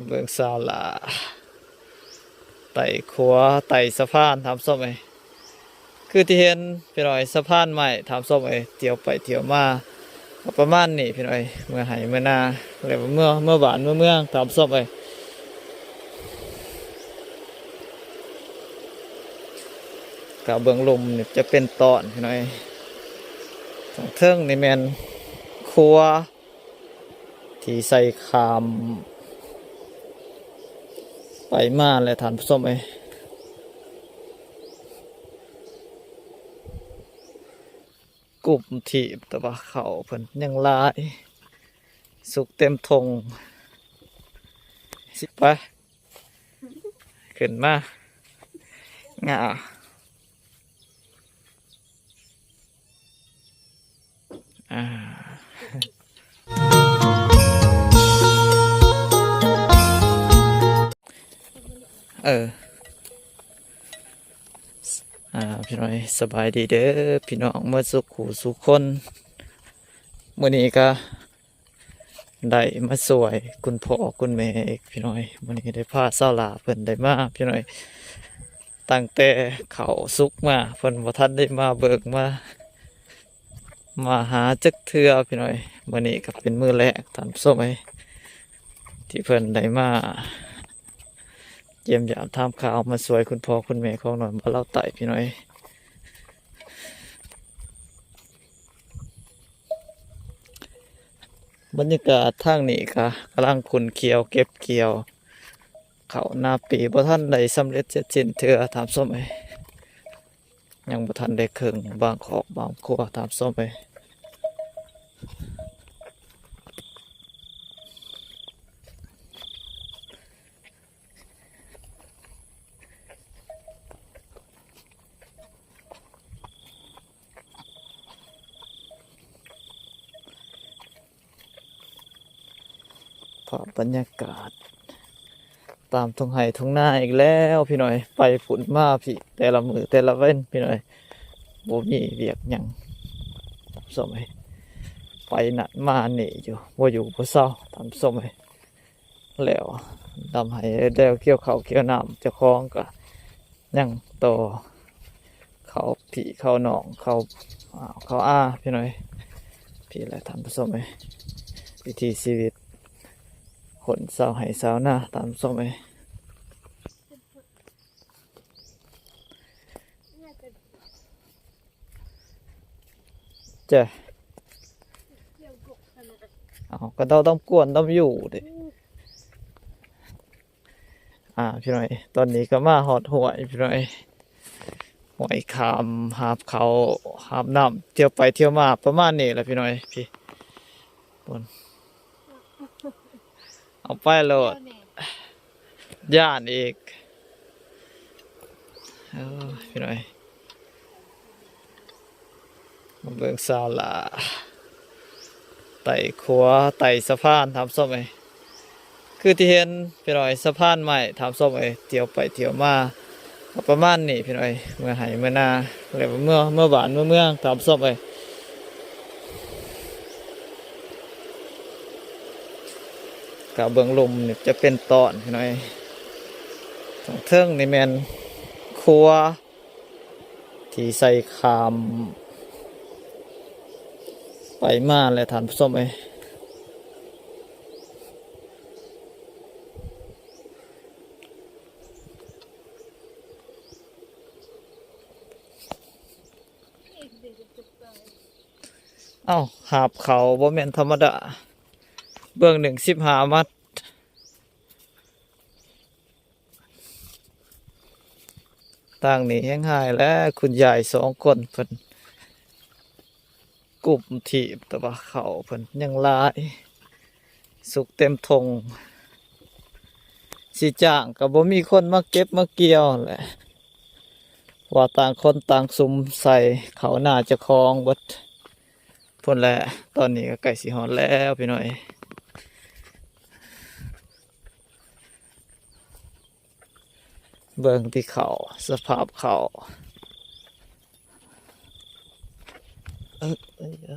ເບິ່ງສາວຫຼ້າໄຕ່ຂົວ ໄຕ່ສະພານທ່ານຜູ້ຊົມເອີຍ. ຄືທີ່ເຫັນພີ່ນ້ອງເອີຍ ສະພານໄມ້ທ່ານຜູ້ຊົມເອີຍ. ທ່ຽວໄປທ່ຽວມາກໍປະມານນີ້ພີ່ນ້ອງເອີຍ. ເມືອໄຮ່ເມືອນາ ແລ້ວເມືອ ເມືອບ້ານເມືອເມືອງທ່ານຜູ້ຊົມເອີຍ. ກະເບື້ອງລຸ່ມນີ້ຈະເປັນຕອນພີ່ນ້ອງເອີຍ. ທາງເທິງນີ້ແມ່ນຂົວ ທີ່ໃຊ້ຂ້າມໄປມາແຫຼະທ່ານຜູ້ຊົມເອີຍ. ກຸ້ມຖີບ ແຕ່ວ່າເຂົ້າເພິ່ນຍັງຫຼາຍ ສຸກເຕັມຖົງ. ຊິໄປ ຂຶ້ນມາ ງາ ອ່າ ເອີ ອ່າ ພີ່ນ້ອງ ສະບາຍດີເດີພີ່ນ້ອງ ໝົດສູ່ຄູ່ສູ່ຄົນ. ມື້ນີ້ກະ ໄດ້ມາຊ່ວຍຄຸນພໍ່ຄຸນແມ່ອີກພີ່ນ້ອງ. ມື້ນີ້ໄດ້ພາສາວຫຼ້າເພິ່ນໄດ້ມາພີ່ນ້ອງ ຕັ້ງແຕ່ເຂົ້າສຸກມາ ເພິ່ນບໍ່ທັນໄດ້ມາເບິ່ງ ມາ ມາຫາຈັກເທື່ອພີ່ນ້ອງ. ມື້ນີ້ກໍເປັນມື້ແລກທ່ານຜູ້ຊົມເອີຍ ທີ່ເພິ່ນໄດ້ມາຢ້ຽມຢາມຖາມຂ່າວ ມາຊ່ວຍຄຸນພໍ່ຄຸນແມ່ຂອງນ້ອງບ່າວລາວໃຕ້ພີ່ນ້ອງ. ບັນຍາກາດທາງນີ້ກະກຳລັງຂຸ້ນຂ້ຽວເກັບກ່ຽວເຂົ້ານາປີ ບໍ່ທັນໄດ້ສຳເລັດເສັດສິ້ນເທື່ອທ່ານຜູ້ຊົມເອີຍ. ຍັງບໍ່ທັນໄດ້ເຄິ່ງບາງຄອກບາງຄົວທ່ານຜູ້ຊົມເອີຍ. ພາບບັນຍາກາດຕາມທົ່ງໄຮ່ທົ່ງນາອີກແລ້ວພີ່ນ້ອງ. ໄປພຸ້ນມາພີ້ ແຕ່ລະມື້ແຕ່ລະວັນພີ່ນ້ອງ ບໍ່ມີວຽກຫຍັງທ່ານຜູ້ຊົມເອີຍ. ໄປນັ້ນມານີ້ຢູ່ ບໍ່ຢູ່ບໍ່ເຊົາທ່ານຜູ້ຊົມເອີຍ. ແລ້ວດຳໄຮ່ ແລ້ວກ່ຽວເຂົ້າກ່ຽວນ້ຳ ເຈົ້າຂອງກະຍັງຕໍ່ເຂົ້າພີ່ເຂົ້ານ້ອງ ເຂົ້າ ເຂົ້າອາພີ່ນ້ອງ. ພີ້ແຫຼະທ່ານຜູ້ຊົມເອີຍ ວິຖີຊີວິດຄົນຊາວໄຮ່ຊາວນາທ່ານຜູ້ຊົມເອີຍ. ຈ້ະ ເອົາ ກະເດົາດຳກວນດຳຢູ່ເດ. ອ່າ ພີ່ນ້ອງ ຕອນນີ້ກະມາຮອດຫ້ວຍພີ່ນ້ອງ ຫ້ວຍຂ້າມຫາບເຂົ້າຫາບນ້ຳ ທ່ຽວໄປທ່ຽວມາປະມານນີ້ແຫຼະພີ່ນ້ອງ. ພີ້ ເອົາໄປໂລດ ຢ້ານອີກ. ເອີ ພີ່ນ້ອງ ມາເບິ່ງສາວຫຼ້າໄຕ່ຂົວ ໄຕ່ສະພານທ່ານຜູ້ຊົມເອີຍ. ຄືທີ່ເຫັນພີ່ນ້ອງ ສະພານໄມ້ທ່ານຜູ້ຊົມເອີຍ. ທ່ຽວໄປທ່ຽວມາກໍປະມານນີ້ພີ່ນ້ອງ ເມືອໄຮ່ເມືອນາ ແລ້ວເມືອ ເມືອບ້ານເມືອເມືອງທ່ານຜູ້ຊົມເອີຍ. ກະເບື້ອງລຸ່ມນີ້ຈະເປັນຕອນພີ່ນ້ອງ. ທາງເທິງນີ້ແມ່ນຂົວທີ່ໃຊ້ຂ້າມໄປມາແຫຼະທ່ານຜູ້ຊົມເອີຍ. ເອົ້າ ຫາບເຂົ້າບໍ່ແມ່ນທຳມະດາ ເບື້ອງໜຶ່ງສິບຫ້າມັດ. ທາງນີ້ແຮງຮ້າຍແຫຼະ ຄຸນຍາຍສອງຄົນເພິ່ນ ກຸ້ມຖີບ ແຕ່ວ່າເຂົ້າເພິ່ນຍັງຫຼາຍ ສຸກເຕັມຖົງ. ຊິຈ້າງກໍບໍ່ມີຄົນມາເກັບມາກ່ຽວແຫຼະ ວ່າຕ່າງຄົນຕ່າງສຸມໃສ່ເຂົ້ານາເຈົ້າຂອງເບິດ. ພຸ້ນແຫຼະ ຕອນນີ້ກໍໃກ້ຊິຮອດແລ້ວພີ່ນ້ອງເອີຍ. ເບິ່ງທີ່ເຂົ້າ ສະພາບເຂົ້າ ເອີ ເອີ ເອີ.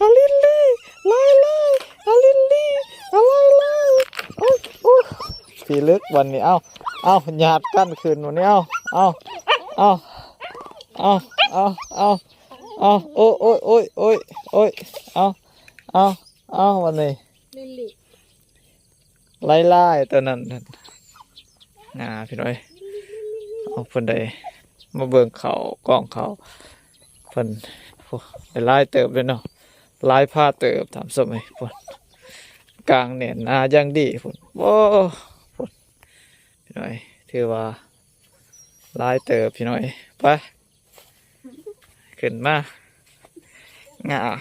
ອາລິນລີ ລາຍລາຍ ອາລິນລີ ອາລາຍລາຍ ໂອ້ຍ ໂອ້ຍ ພີລຶກບັດນີ້ ເອົ້າ ເອົ້າ ຍາດກັນຂຶ້ນບັດນີ້ ເອົ້າ ເອົ້າ ເອົ້າ ເອົ້າ ເອົ້າ ເອົ້າ ໂອ້ຍ ໂອ້ຍ ເອົ້າ ເອົ້າ ເອົ້າ ເອົ້າ ບັດນີ້ ລິນລີ ລາຍໆ ຕົວນັ້ນ ອ່າ ພີ່ນ້ອງເອີຍ ເອົາ ເພິ່ນໄດ້ມາເບິ່ງເຂົ້າ ກອງເຂົ້າ ເພິ່ນ ໂອ້ ຫຼາຍເຕີບເລີຍເນາະ ຫຼາຍພາເຕີບ ທ່ານຜູ້ຊົມເອີຍ ພຸ້ນ ກາງແໜ້ນໜາຢ່າງດີ ພຸ້ນ ໂອ້ ພຸ້ນ ພີ່ນ້ອງເອີຍ ຖືວ່າຫຼາຍເຕີບ ພີ່ນ້ອງເອີຍ ໄປ ຂຶ້ນມາ ງາ ອ່າ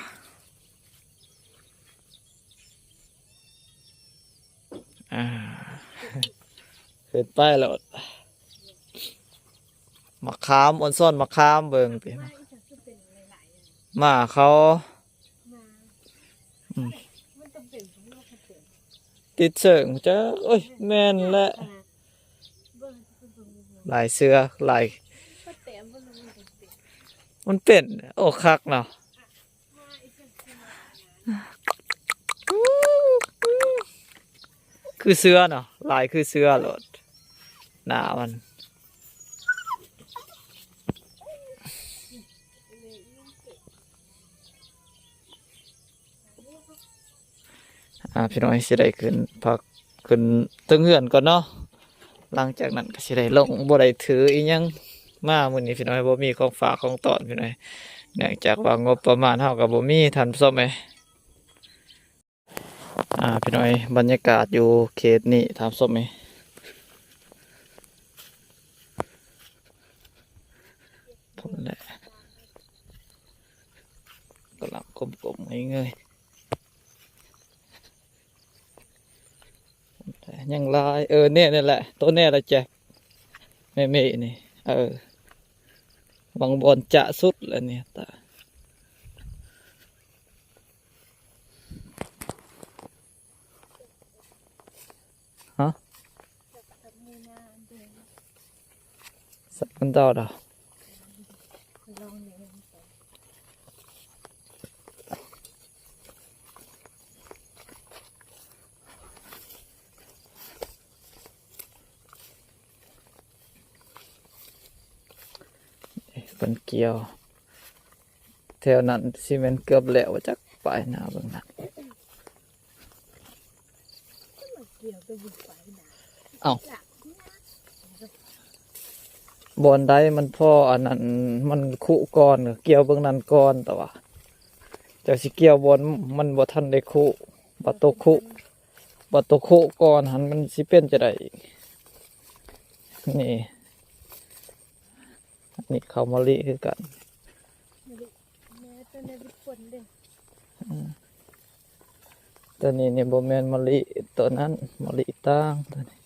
ຂຶ້ນໄປໂລດ ໝາກຂາມ ອອນຊອນໝາກຂາມ ເບິ່ງຕິ ໝາເຂົາ ອືມ ຕິດເຊີງ ເຈົ້າ ໂອ້ຍ ແມ່ນແຫຼະ ລາຍເສືອ ລາຍ ມັນເປັນ ໂອ້ ຄັກເນາະ ຄືເສືອເນາະ ລາຍຄືເສືອໂລດ ໜ້າມັນ. ອ່າ ພີ່ນ້ອງ ຊິໄດ້ຂຶ້ນພັກ ຂຶ້ນເທິງເຮືອນກ່ອນເນາະ. ຫຼັງຈາກນັ້ນກໍຊິໄດ້ລົງ ບໍ່ໄດ້ຖືອີ່ຫຍັງມາມື້ນີ້ພີ່ນ້ອງ ບໍ່ມີຂອງຝາກຂອງຕ້ອນພີ່ນ້ອງ ເນື່ອງຈາກວ່າງົບປະມານເຮົາກໍບໍ່ມີ ທ່ານຜູ້ຊົມເອີຍ. ອ່າ ພີ່ນ້ອງເອີຍ ບັນຍາກາດຢູ່ເຂດນີ້ ທ່ານຜູ້ຊົມເອີຍ ພຸ້ນແຫຼະ ກຳລັງກົ້ມໆເງີຍໆ ຍັງຫຼາຍ ເອີ ແນ່ ນີ້ແຫຼະ ໂຕແນ່ລະແຈກ ແມ່ໆ ນີ້ ເອີ ບາງບ່ອນຈະສຸດລະນີ້ ຕາ ຮະ ສັກມັນເຈົ້າດອກ ເພິ່ນກ່ຽວ ແຖວນັ້ນຊິແມ່ນເກືອບແລ້ວ ຈັກປາຍນາເບິ່ງນະ. ເອົ້າ ບ່ອນໃດມັນພໍອັນນັ້ນ ມັນຄຸກ່ອນ ກ່ຽວເບິ່ງນັ້ນກ່ອນ ແຕ່ວ່າເຈົ້າຊິກ່ຽວບ່ອນມັນບໍ່ທັນໄດ້ຄຸ ບັດໂຕຄຸ ບັດໂຕຄຸກ່ອນຫັ້ນ ມັນຊິເປັນຈັ່ງໃດອີກ? ນີ້ ອັນນີ້ເຂົ້າມະລິຄືກັນ ແມ່ຕົວນີ້ເປັນຄົນເດ້ ອືມ ຕົວນີ້ນີ້ບໍ່ແມ່ນມະລິ ຕົວນັ້ນມະລິຕ່າງ ຕົວນີ້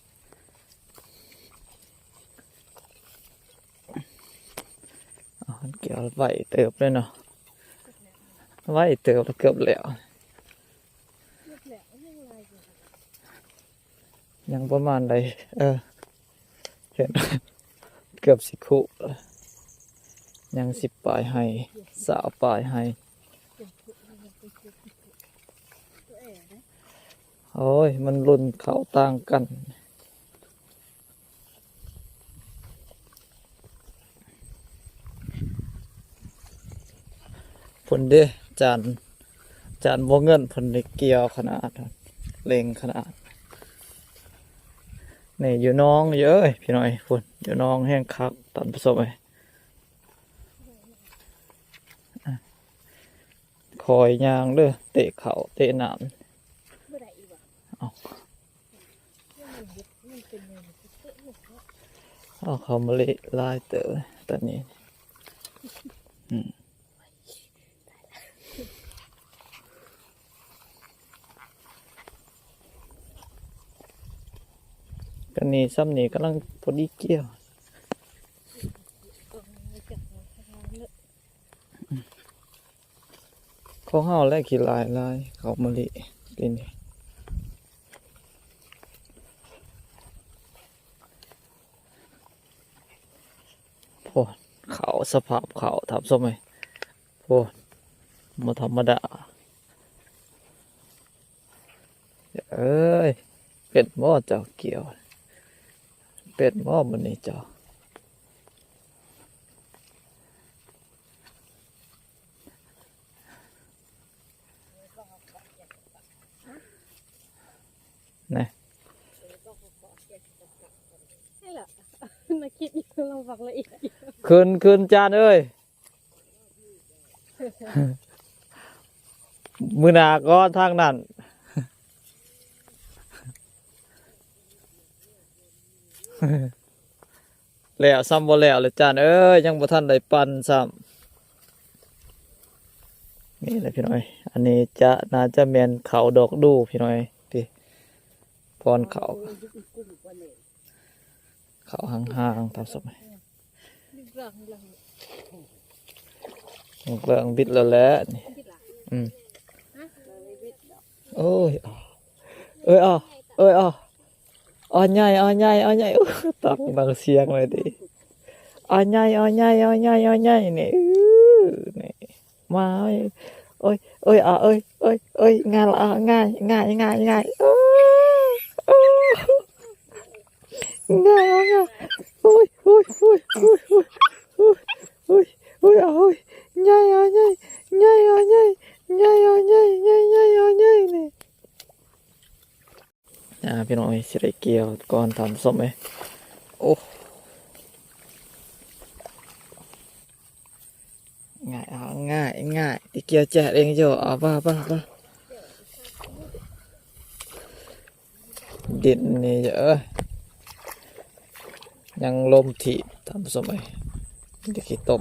ເອົາ ເກັບໄວເຕີບເລີຍເນາະ ໄວເຕີບ ເກືອບແລ້ວ ຍັງປະມານໃດ ເອີ ເຫັນ ເກືອບຊິຄຸ ຍັງສິບປາຍໄຮ່ ຊາວປາຍໄຮ່ ໂອ້ຍ ມັນລຸ້ນເຂົ້າຕ່າງກັນ. ພຸ້ນເດ້ ຈານ ຈານບໍ່ເງິນ ເພິ່ນໄດ້ກ່ຽວຂະໜາດ ເລັ່ງຂະໜາດ ນີ້ຢູ່ໜອງເອີຍ ພີ່ນ້ອງເອີຍ ພຸ້ນຢູ່ໜອງແຮງຄັກ ທ່ານຜູ້ຊົມເອີຍ ຄອຍຍ່າງເດີ ເຕະເຂົ້າເຕະນ້ຳ ບໍ່ໄດ້ອີກຫວາ? ເອົ້າ ເອົາ ເຂົ້າມະລິຫຼາຍເຕີບຕອນນີ້ ອືມ ຕອນນີ້ຊ່ຳນີ້ກຳລັງພໍດີກ່ຽວ. ຂອງເຮົາແຫຼະຂີ້ຫຼາຍຫຼາຍ ເຂົ້າມະລິປີນີ້ ໂອ້ ເຂົ້າ ສະພາບເຂົ້າ ທ່ານຜູ້ຊົມເອີຍ ໂອ້ ບໍ່ທຳມະດາ. ເອີຍ ເປັນບໍ່ເຈົ້າກ່ຽວ ເປັນບໍ່ມື້ນີ້ເຈົ້າ? ນະ ນະຄິດຢູ່ ລອງຟັງລະອຽດ ຂຶ້ນ ຂຶ້ນ ຈານເອີຍ. ມື້ໜ້າກ່ອນທາງນັ້ນ ແລ້ວຊ້ຳບໍ່ແລ້ວລະຈານເອີຍ ຍັງບໍ່ທັນໄດ້ປັ່ນຊ້ຳ. ນີ້ແຫຼະພີ່ນ້ອງເອີຍ ອັນນີ້ຈະ ໜ້າຈະແມ່ນເຂົ້າດອກດູພີ່ນ້ອງເອີຍ ຕິ ພອນເຂົ້າ. ເຂົ້າຫ່າງໆ ຕາມສະບາຍ ເລື່ອງບິດແລ້ວແຫຼະນີ້ ອືມ ໂອ້ຍ ເອີຍ ເອີຍ ເອີຍ ເອີຍ ເອີຍ ໃຫຍ່ ເອີຍ ໃຫຍ່ ເອີຍ ໃຫຍ່ ໂອ້ຍ ຕັ້ງ ຕັ້ງສຽງໄວ້ຕິ ເອີຍ ໃຫຍ່ ເອີຍ ໃຫຍ່ ເອີຍ ໃຫຍ່ ເອີຍ ໃຫຍ່ ນີ້ ເອີ ນີ້ ມາ ໂອ້ຍ ໂອ້ຍ ອາ ເອີຍ ເອີຍ ເອີຍ ງ່າຍລະ ອາ ງ່າຍ ງ່າຍ ງ່າຍ ງ່າຍ ໂອ້ ງ່າຍ ງ່າຍ ໂອ້ຍ ໂອ້ຍ ອາ ໂອ້ຍ ໃຫຍ່ ອາ ໃຫຍ່ ໃຫຍ່ ອາ ໃຫຍ່ ໃຫຍ່ ອາ ໃຫຍ່ ໃຫຍ່ ໃຫຍ່ ອາ ໃຫຍ່ ນີ້. ພີ່ນ້ອງເອີຍ ຊິໄດ້ກ່ຽວກ່ອນທ່ານຜູ້ຊົມເອີຍ. ໂອ້ ງ່າຍ ເອົາ ງ່າຍ ງ່າຍ ໄດ້ກ່ຽວແຈກເອງຢູ່. ເອົາ ວ່າ ວ່າ ວ່າ ດິນນີ້ເອີຍ ຍັງລົມຖີບທ່ານຜູ້ຊົມເອີຍ ມີແຕ່ຂີ້ຕົມ.